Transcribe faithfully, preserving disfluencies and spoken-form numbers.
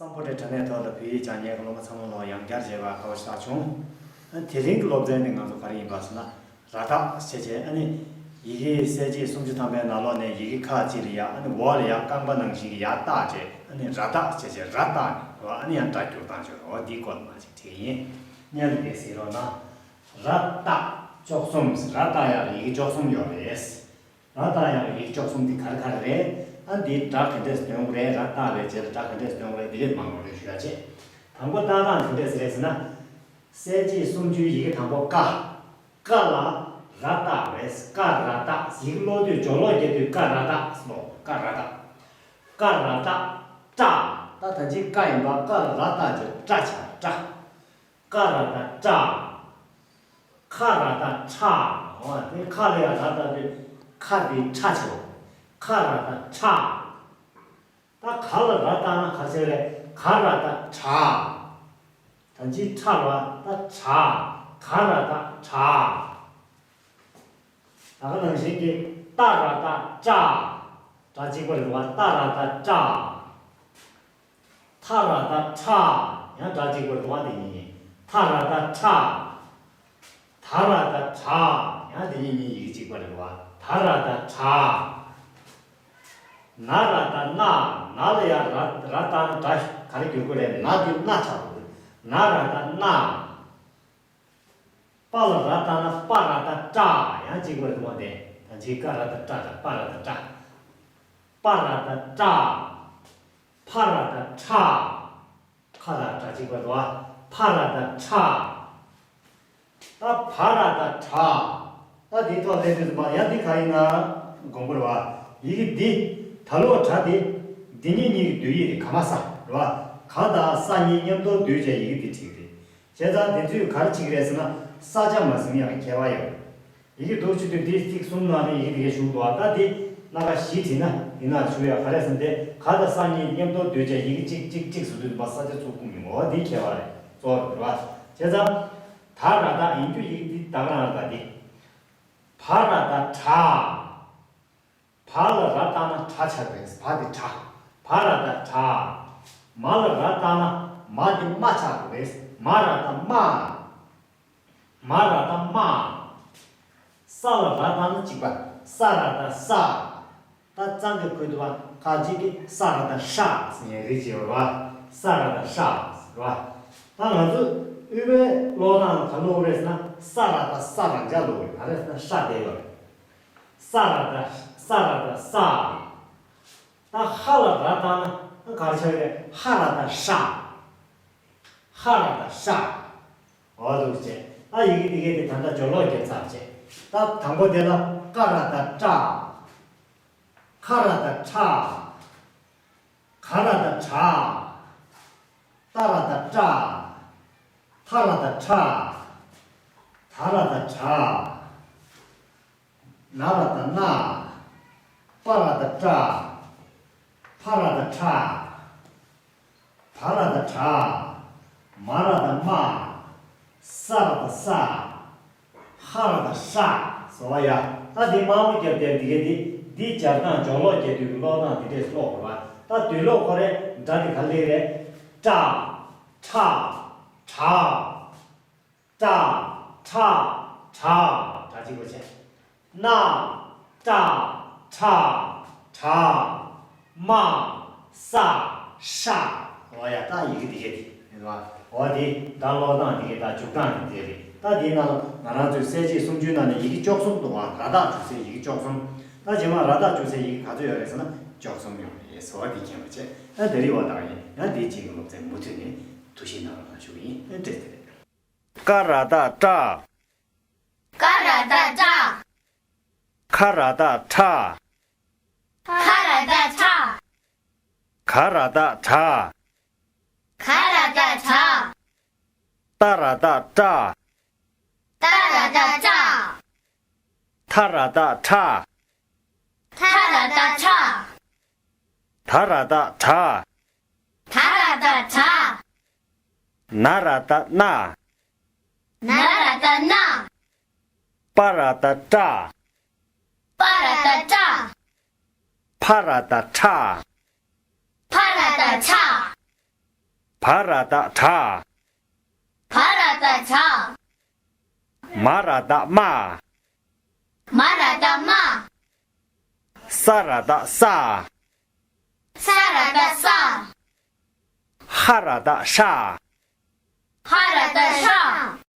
སམ་བྷོ་ཊའི་དྲ་གནས་ཐོག་ལ་བོད་ཡིག་སྦྱང་མཁན་གྱི་སློབ་མ་ཚང་མ་ལ་ཡང་བསྐྱར་མཇལ་བར་དགའ་བ་ཞེ་དྲག་བྱུང་། དེ་རིང་གི་སློབ་ཚན་འདི་ང་ཚོ་ག་རེ་ཡིན་པ་ཟེར་ན། ར་བཏགས་ཞེས་བྱས། ཨ་ནི་ཡི་གེ་གསལ་བྱེད་སུམ་ཅུ་ཐམ་པའི་ནང་ལོགས་ནས་ཡི་གེ་ཁ་ཅིག་ལ་ཡ། ཨ་ནི་འོག་ལ་ཡ་རྐང་པ་ནང་བཞིན་གྱི་ཡ་བཏགས་བྱས། ཨ་ནི་ར་བཏགས་ཞེས་བྱས་ར་བཏགས་ནས། ཨ་ནི་ཡང་སྒྲ་བསྒྱུར་སྟངས་བྱས། འོ་འདིའི་སྐོར་ལ་མར་ཅིག་བྲིས་ཡིན། སྙན་ལ་འདི་གཟིགས་རོགས་གནང་། ར་བཏགས་བཅུ་གསུམ། ར་བཏགས་ཡག་ལ་ཡི་གེ་བཅུ་གསུམ་ཡོད་རེད། ར་བཏགས་ཡག་ལ་ཡི་གེ་བཅུ་གསུམ་འདི་ག་རེ་ག་རེ་རེད། ཨ་འདི་སྒྲ་ག་འདྲས་འདོན་དགོས་རེད། ར་བཏགས་པའི་རྗེས་ལ་སྒྲ་ག་འདྲས་འདོན་དགོས་རེད། འདི་རེད་མང་རོགས་རེད་ཞུ་ཡ་བྱས། དང་པོ་བཏགས་སྟངས་ག་འདྲས་རེད་ཟེར་ན། གསལ་བྱེད་སུམ་ཅུའི་ཡི་གེ་དང་པོ་ཀ། ཀ་ལ་ར་བཏགས་རེད། ཀ་ར་བཏགས། ཡི་གེ་ཀློག་དུས་སྦྱོར་ཀློག་རྒྱག་དུས་ཀ་ར་བཏགས་ཀློག་ཀ་ར་བཏགས། ཀ་ར་བཏགས་ཀྲ། ད་ད་ཅི་ཀ་ཡིན་པ་ཀ་ལ་ར་བཏགས་བྱས་ཀྲ་ཆགས། ཀྲ། ཀ་ར་བཏགས་ཀྲ། ཁ་ར་བཏགས་ཁྲ། འོ་དེ་ཁ་ལ་ཡ་ར་བཏགས་དུས་ཁ་དེ་ཁྲ་ཆགས། ཁ་ར་བཏགས་ཁྲ། ད་ག་ལ་ར་བཏགས་ན་ག་ཆགས་རེད། ག་ར་བཏགས་གྲ། ད་ཅི་ཁྲ་ར་བཏགས་གྲ། ག་ར་བཏགས་གྲ། ད་ག་ནང་བཞིན་གྱི་ཏ་ར་བཏགས་ཏྲ། སྒྲ་གཅིག་པ་རེད་པ། ཏ་ར་བཏགས་ཏྲ། ཐ་ར་བཏགས་ཐྲ། ཡང་སྒྲ་གཅིག་པ་རེད་པ། དེ་གཉིས་ཡིན། ཐ་ར་བཏགས་ཐྲ། ད་ར་བཏགས་དྲ། ཡང་དེ་གཉིས་གཉིས་ཡི་གེ་གཅིག་པ་རེད་པ། ད་ར་བཏགས་དྲ། ན་ར་བཏགས་ན། ན་ལ་ཡ་ར་ར་བཏགས་ན་སྒྲ་ག་རེ་འགྱུར་དགོས་རེད། ན་དེ་ན་ཆགས་དགོས། ན་ར་བཏགས་ན། པ་ལ་ར་བཏགས་ན་པ་ར་བཏགས་པྲ། ཡང་གཅིག་པ་རེད་པ། དེ་ད་ཅི་ཀ་ར་བཏགས་ཀྲ་དང་པ་ར་བཏགས་པྲ། པ་ར་བཏགས་པྲ། ཕ་ར་བཏགས་ཕྲ། ཁ་དང་སྒྲ་གཅིག་པ་རེད་པ། ཕ་ར་བཏགས་ཕྲ། ད་བ་ར་བཏགས་བྲ། ད་དེའི་ཐོག་སླེབས་དུས་ཙམ་པ་ཡང་འདི་ག་ཡིན་ན་དགོངས་པ་རེད་པ། ཡི་གེ་འདི་ད་ལོག་སྒྲ་དེ་འདི་གཉིས་གཉིས་ཀྱི་བསྡུས་ཡིག་དེ་ག་མ་ས་རེད་པ། ག་དང་ས་གཉིས་མཉམ་དུ་བསྡུས་བྱས་ཡི་གེ་འདི་བྲིས་ཀྱི་རེད། བྱས་ཙང་དེ་ཚོས་ག་རེ་བྱེད་ཀྱི་རེད་ཟེར་ན། ས་ཆ་མ་ཟིན་ཡང་ཁྱད་པར་ཡོད། ཡི་གེ་འདུག་བྱེད་དུས་འདི་ཚིག་གསུམ་ནང་ནས་ཡི་གེ་འདི་གས་ཞུགས་འདུག་པ། ད་འདི་སྣ་ཁ་བཞི་བྲིས་ན་ཡིན་ན་ཞུ་ཡ་ག་རེ་ཟེར་ན། དེ་ག་དང་ས་གཉིས་མཉམ་དུ་བསྡུས་བྱས་ཡི་གེ་གཅིག་གཅིག་གཅིག་བཟོ་དུས་པ་ས་ཆ་ཚུར་བསྐུམ་ཡོང་འོ་འདི་ཁྱད་པར་རེད། གཙོ་བོ་རེད་པ། བྱས་ཙང་ད་ར་བཏགས་ཡིན་རྒྱུ་ཡི་གེ་འདི་ད་ག་རང་རེད། ད་འདི་བ་ར་བཏགས་བྲ། བ་ལ་ར་བཏགས་ན་བྲ་ཆགས་རེད། བ་དེ་བྲ། བ་ར་བཏགས་བྲ། མ་ལ་ར་བཏགས་ན་མ་དེ་མ་ཆགས་རེད། མ་ར་བཏགས་མ། མ་ར་བཏགས་མ། ས་ལ་ར་བཏགས་ན་གཅིག་པ། ས་ར་བཏགས་ས། ད་གཙང་གི་ཁུལ་དུ་བ་ཁ་ཅིག་གིས་ས་ར་བཏགས་ཧྲ་ཟེར་ཡ་རིགས་ཅིག་ཡོད་རེད་པ། ས་ར་བཏགས་ཧྲ་ཟེར་བ། ད་ང་ཚོ་དབུས་པའི་ཀློག་སྟངས་ལ་ག་ཀློག་རེད་ཟེར་ན། ས་ར་བཏགས་ས་རང་འཇགས་ཀློག་རེད། ག་རེ་ཟེར་ན་ཧྲ་བསྡད་ཡོད་རེད། ས་ར་བཏགས་ས་ར་བཏགས་ས། ད་ཧ་ལ་ར་བཏགས་ན་ག་རེ་ཆགས་རེད། ཧ་ར་བཏགས་ཧྲ། ཧ་ར་བཏགས་ཧྲ། འོ་འདུག་བྱས། ད་ཡི་གེ་འདི་གས་དེ་ད་ལྟ་སྦྱོར་ཀློག་རྒྱབ་ཚར་བྱས། ད་དང་པོ་དེ་ལ་ཀ་ར་བཏགས་ཀྲ། ཁ་ར་བཏགས་ཁྲ། ག་ར་བཏགས་གྲ། ཏ་ར་བཏགས་ཏྲ། ཐ་ར་བཏགས་ཐྲ། ད་ར་བཏགས་དྲ། ན་ར་བཏགས་ན། པ་ར་བཏགས་པྲ། ཕ་ར་བཏགས་ཕྲ། བ་ར་བཏགས་བྲ། མ་ར་བཏགས་མ། ས་ར་བཏགས་ས། ཧ་ར་བཏགས་ཧྲ། ཟེར་བ་ཡ། ད་འདི་དམར་པོ་རྒྱབ་བསྡད་འདི་གས་འདི། འདི་སྦྱར་སྟངས་སྦྱོར་ཀློག་རྒྱག་དུས་ཀློག་སྟངས་འདི་འདྲས་ཀློག་དགོས་པ། ད་དུས་ཀློག་ཁོ་རའི་སྒྲ་འདི་ག་ལེ་རེད། ཀྲ། ཁྲ། བྲ། ཏྲ། ཁྲ། བྲ། སྒྲ་གཅིག་པ་བྱས། ན། ཏྲ། ཁྲ། བྲ། མ། ས། ཧྲ། འོ་ཡ། ད་ཡི་གེ་འདི་གས་འདི་རེད་བ། འོ་འདི་ད་ཀློག་སྟངས་འདི་གས་ད་འཇུག་སྟངས་འདི་འདི་རེད། ད་འདིའི་ནང་ལ་ང་རང་ཚོའི་གསལ་བྱེད་སུམ་ཅུའི་ནང་ནས་ཡི་གེ་བཅུ་གསུམ་འདུག་བ། ར་བཏགས་འཇུག་སའི་ཡི་གེ་བཅུ་གསུམ། ད་རྗེས་མ་ར་བཏགས་འཇུག་སའི་ཡི་གེ་ག་ཚོད་ཡོད་རེད་ཟེར་ན་བཅུ་གསུམ་ཡོད་རེད་ཟེར་བ་འདི་མཁྱེན་པ་བྱས། ད་དེ་རིང་བ་དག་ཡིན་ཡང་འདིའི་རྗེས་ཀྱི་སློབ་ཚན་མུ་མཐུད་ནས་ཐུགས་བཞེས་གནང་རོགས་གནང་ཞུ་གི་ཡིན། བཀྲ་ཤིས་བདེ་ལེགས། ཀ་ར་བཏགས་ཀྲ། ཀ་ར་བཏགས་ཀྲ། ཁ་ར་བཏགས་ཁྲ། ཁ་ར་བཏགས་ཁྲ། ག་ར་བཏགས་གྲ། ག་ར་བཏགས་གྲ། ཏ་ར་བཏགས་ཏྲ། ཏ་ར་བཏགས་ཏྲ། ཐ་ར་བཏགས་ཐྲ། ཐ་ར་བཏགས་ཐྲ། ད་ར་བཏགས་དྲ། ད་ར་བཏགས་དྲ། ན་ར་བཏགས་ན། ན་ར་བཏགས་ན། པ་ར་བཏགས་པྲ། པ་ར་བཏགས་པྲ། ཕ་ར་བཏགས་ཕྲ། ཕ་ར་བཏགས་ཕྲ། བ་ར་བཏགས་བྲ། བ་ར་བཏགས་བྲ། མ་ར་བཏགས་མ། མ་ར་བཏགས་མ། ས་ར་བཏགས་སྲ། ས་ར་བཏགས་སྲ། ཧ་ར་བཏགས་ཧྲ། ཧ་ར་བཏགས་ཧྲ།